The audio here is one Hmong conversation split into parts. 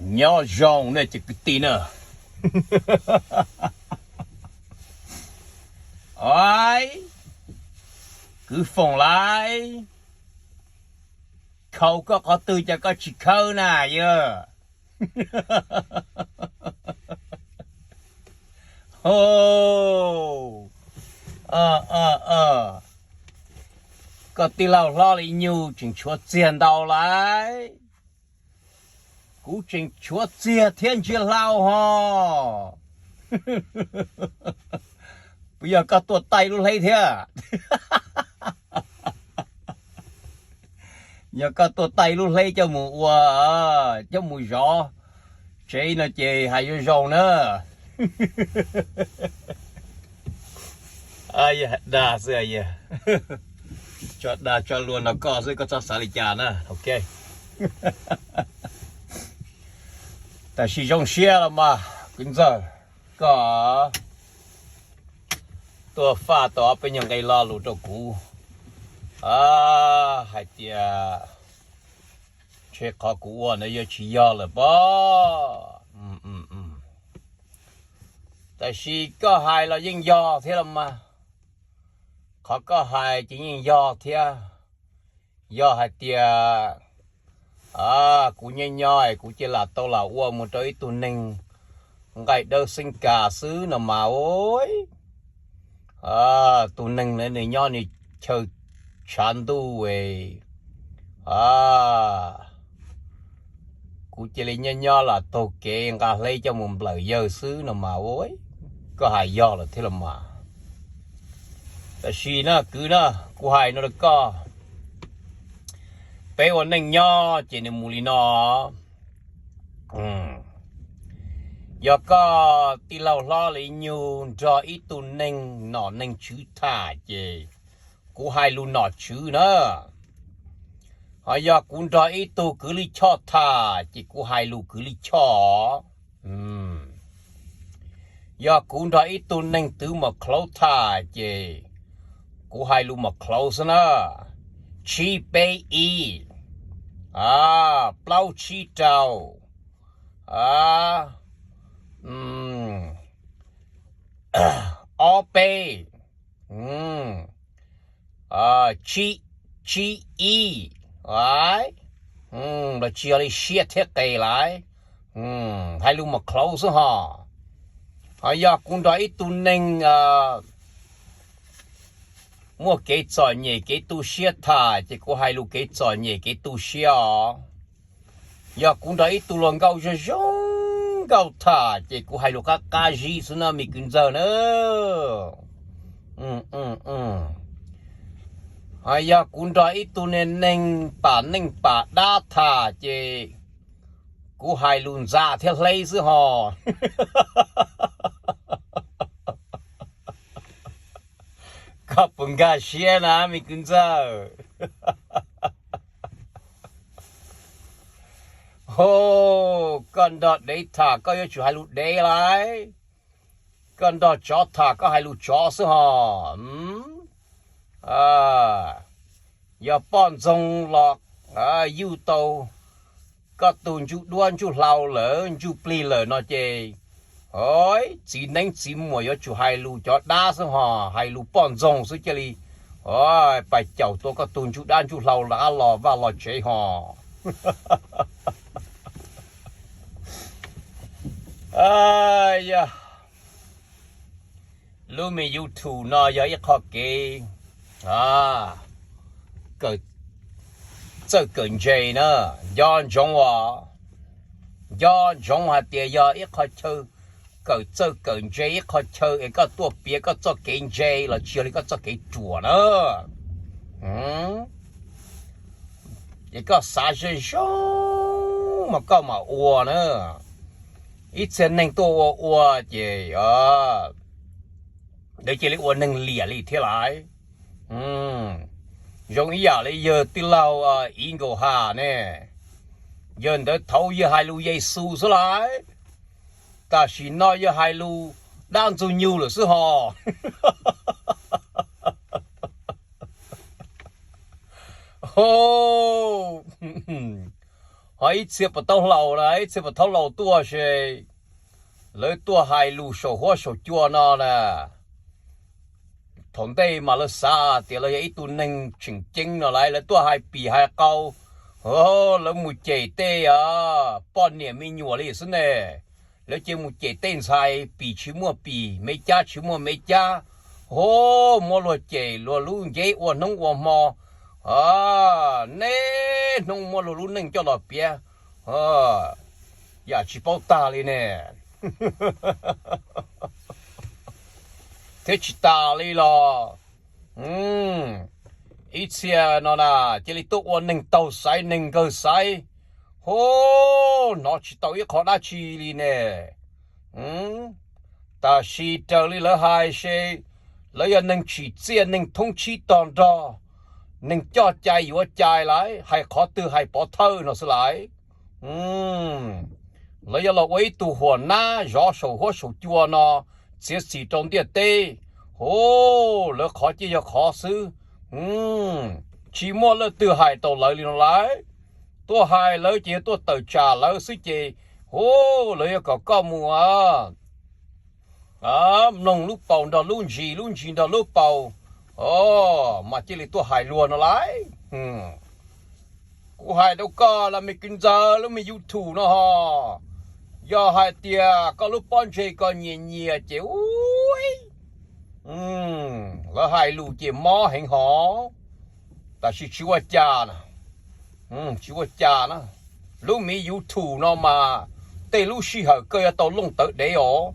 Nyob zoo nej cov kwv tij na. Oi, kwv Foom Laiv, khaus koj qhov twg cas koj tsis khawb na yog? Koj tij laug hlob Li Nyug tseem tshuav txiag ntau laiv. Kuv tseem tshuav txiag thiab ntsia hlau ho. Puas yog koj tuaj taij lub hleb thiab? Yog koj tuaj taij lub hleb coj mus ua, coj mus zov tsev no ces hais zoo zoo na. Dag xwb, tso dag tso luag nrog koj xwb, koj txhob xav li cas na, ok. Tab sis zoo siab los mas kwv ntxawg, koj tuaj faj tau ob peb nyuag nqe lo lus rau kuv hais tias ntshe qhov kuv ua ntawd yuav tsis yog lawm pob. Tab sis koj hais los yeej yog thiab los mas. Qhov koj hais ces yeej yog thiab. Yog hais tias kuv nyob nyob kuv cia lam tau lam ua mus rau ib tug neeg nqaij dawb xeeb kas xwb no mas, tus neeg na nws nyob nws chaw tshav ntuj es kuv cia li nyob nyob lam taug kev nqa hleb coj mus nplawm yawg xwb no mas, koj hais yog lawm thiab los mas. Tab sis na kwv na, kuv hais no rau koj, peb ua neej nyob ces nws mus li no. Yog koj tij laug hlob Li Nyug nrog ib tug neeg nom neeg tswv tham ces kuv hais lus nom tswv na. Ho yog kuv nrog ib tug kwv Lij Choj tham ces kuv hais lus kwv Lij Choj. Yog kuv nrog ib tug neeg twv mos khlauv tham ces kuv hais lus mos khlauv xwb na. Tsib peb ib, plaub tsib rau, ob peb, tsib ib, los tsis yog li siab thiab qes lawm. Hais lus mos khlauv xwb ho. Ho yog kuv nrog ib tug neeg muaj kev txom nyem kev tu siab tham ces kuv hais lus kev txom nyem kev tu siab os. Yog kuv nrog ib tug hluas nkauj zoo zoo nkauj tham ces kuv hais lus qab qab zib xwb na me kwv ntxawg na. Ho yog kuv nrog ib tug neeg pam neej pam dab tham ces kuv hais lus ntxa thiab hleb xwb ho. Koj puas nkag siab na me kwv ntxawg? Ho, koj nrog dev tham koj yuav tsum hais lus dev lawm. Koj nrog tsov tham koj hais lus tsov xwb ho. Yog poj ntxoog los yuj tau koj tus ntsuj duab ntsuj hlau lawm ntsuj plig lawm no ces txiv neeb txiv muam yuav tsum hais lus cov dab xwb ho, hais lus poj ntxoog xwb cia li pais caum tua koj tus ntsuj dab ntsuj hlau rov qab los vaj los tsev ho. Yog lub me YouTube no yog ib qho kev kawm txawj kawm ntse na, nco ntsoov os. Nco ntsoov hais tias yog ib qho chaw kawm txawj kawm ntse, ib qho chaw es koj tuaj piav koj txoj kev ntse los tsis yog li koj txoj kev ruam na. Es koj xav zoo zoo mas koj mam ua na. Ib txhia neeg tuaj ua ua ces lawv cia li ua neeg liam li thiab lawm. Zoo ib yam li yawg tij laug Iv Nkaus Has ne, yawg ntawd thaud yawg hais lus Yexus xwb lawm, tam sim no yawg hais lus dab ntxwg nyoog lawm xwb ho. Ho, Ho ib txhia puas tau hlau na, ib txhia puas tau hlau tuaj se, lawv tuaj hais lus saum huab saum cua no na. Thaum ntej mas lawv xav tias lawv yog ib tug neeg tseem ceeb no lauj, lawv tuaj hais pim hais qau, lawv mus cem tej poj niam me nyuam li xwb ne. Lawv cia mus cem tej ntxhais pim tsis muaj pim, me cab tsis muaj me cab, ho muab luag cem luag lub nceb ua hnub ua hmo, neb hnub muab luag lub neej coj los piav, yam tsis paub tag li ne. Thiab tsis tas li los, ib txhia no na, cia li tuaj ua neeg taug xaiv neeg nkawg xaiv, ho hnov tsis tau ib qho dab tsi li ne. Tab sis raws li lawv hais se, lawv yog neeg tsim txiaj, neeg thoob tsib tog nrog, neeg coj cai yuav cai lauj, hais qhov twg hais pov thawj no xwb lauj. Lawv yuav los ua ib tug huam nab zov saum huab saum cua no, txiav txim rau ntiaj teb. Ho, lawv qhov cia yog qhov xwb, tsis muaj leej twg hais tau lawv li no lauj. Tuaj hais lawv ces yog tuaj tawm tsam lawv xwb ces, ho, lawv yuav kom koj mus mloog lub paus nrog lub ntsis, lub ntsis nrog lub paus, o, mas cia li tuaj hais luag no lauj. Kuv hais rau koj los me kwv ntxawg, lub me YouTube no ho, yog hais tias koj lub pob ntseg koj nyias nyias ces, u, lawv hais lus ces mob heev hov. Tab sis tsis ua cas, tsis ua cas na. Lub me YouTube no mas tej lub sij hawm koj yuav tau looj tawv dev os.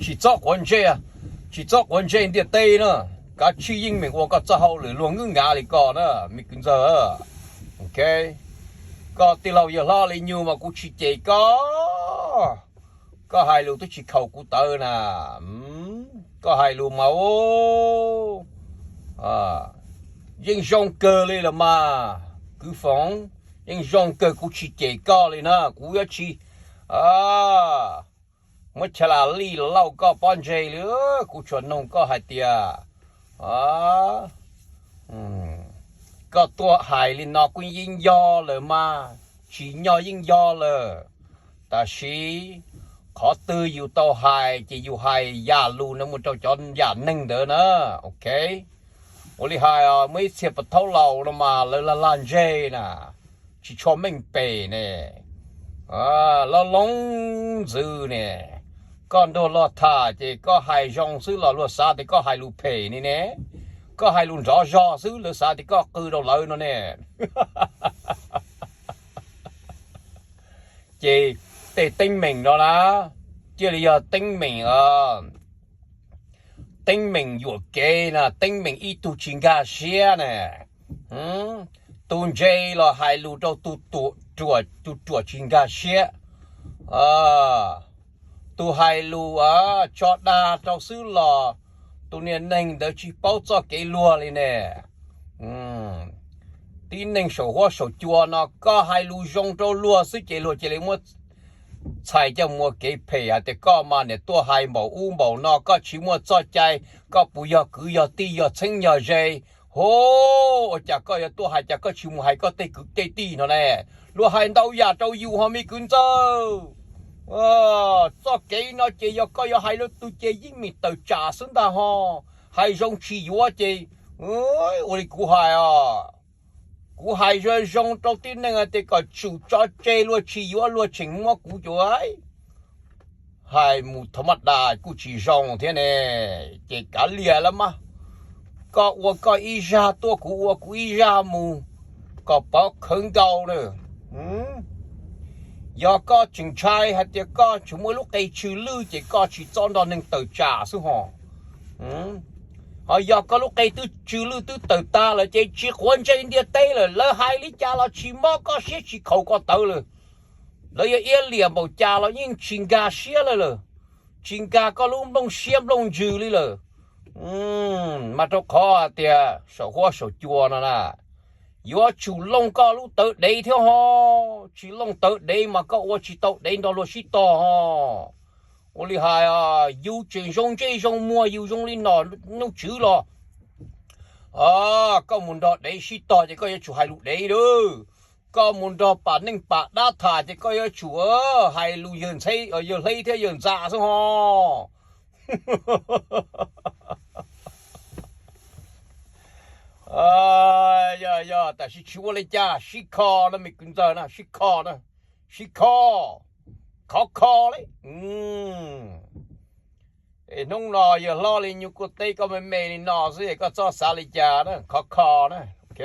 Tsis txhob quav ntsej, tsis txhob quav ntsej ntiaj teb na. Kav tsij yeej meem ua koj txoj hauj lwm, luag nywb nyav li koj na me kwv ntxawg. Ok, koj tij laug yawg hlob li nyuag mas kuv tsis cem koj. Koj hais lus twb tsis khaum kuv tawv na. Koj hais lus mas, yeej zoo kawg li los mas, kwv Foom, yeej zoo kawg, kuv tsis cem koj li na, kuv yuav tsis muab chaw las lij los lauj koj pob ntseg li. Kuv tsuas noog koj hais tias, koj tuaj hais li no kuj yeej yog lawm mas, tsim nyog yeej yog lawm. Tab sis qhov twg yus tau hais ces yus hais yam lus no mus rau cov yam neeg ntawd na. Ok, ua li hais muaj ib txhia pam thaub laus no mas lawv lag lag ntseg na, tsis tshua meej pem ne, loj loo ntxwv ne. Koj nrog luag tham ces koj hais zoo xwb los luag xav tias koj hais lus phem ni ne. Koj hais lus nrov zog xwb lawv xav tias koj qw rau lawv no ne. Ces tej teeb meem no na, cia li yog teeb meem, teeb meem yuam kev na, teeb meem ib tug tsis nkag siab na. Tus ntse los hais lus rau tus ruam tsis nkag siab. Tus hais lus tso dag rau xwb los tus niag neeg ntawd tsis paub txoj kev luag li ne. Tib neeg saum huab saum cua no koj hais lus zoo rau luag xwb ces luag cia li muab txhais coj mus ua kev phem hais tias koj mas niam tuaj hais npaum ub npaum no, koj tsis muaj txoj cai, koj puas yog kwv yog tij yog txheeb yog ze? Ho, ua cas koj yuav tuaj hais cas koj tsis mus hais koj tej kwv tej tij no ne? Luag hais ntau yam rau yus ho me kwv ntxawg. Txoj kev no ces yog koj yuav hais lwm tus ces yeej meem tawm tsam xwb ntag ho. Hais zoo tsis yuav ces, ua li kuv hais os, kuv hais zoo zoo rau tib neeg hais tias kom tsum tso tseg luag tsis yuav luag tseem muab kuv cuav hais mus thaum maj das kuj tsis zoo thiab ne. Ces kav liam los mas, koj ua koj ib zaj tuaj, kuv ua kuv ib zaj mus, kom pov khawv nkaus na. Yog koj tseem ntshai hais tias koj tseem muaj lub qe tsw lwj ces koj tsis txhob nrog neeg tawm tsam xwb ho. Ho yog koj lub qe twb tsw lwj twb tawm tag lawm ces tsis quav ntsej ntiaj teb lawm, lawv hais li cas los tsis mob koj siab tsis khaum koj tawv lawm. Lawv yuav iab liam npaum cas los yeej tsis nkag siab lawm lawm, tsis nkag koj lub nplooj siab nplooj ntsws li lawm. Mas rau qhov hais tias saum huab saum cua no na, yuav tsum looj koj lub tawv dev thiab ho. Tsis looj tawv dev mas koj ua tsis tau dev nrog luag sib tog ho. Ua li hais, yus tseem zoo ntsej zoo muag yus zoo li nom nom tswv los Koj mus nrog dev sib tog ces koj yuav tsum hais lus dev lawm. Koj mus nrog pam neej pam dab tham ces koj yuav tsum hais lus yawg ntxheb, yawg hleb thiab yawg ntxa xwb ho. Yog, yog, tam sim tsis ua li cas, sib kho na me kwv ntxawg na, sib kho na, sib kho, khov kho li. Es hnub no yawg hlob li nyuj kuj teb koj me me li no xwb es koj txhob xav li cas na, khov kho na, ok.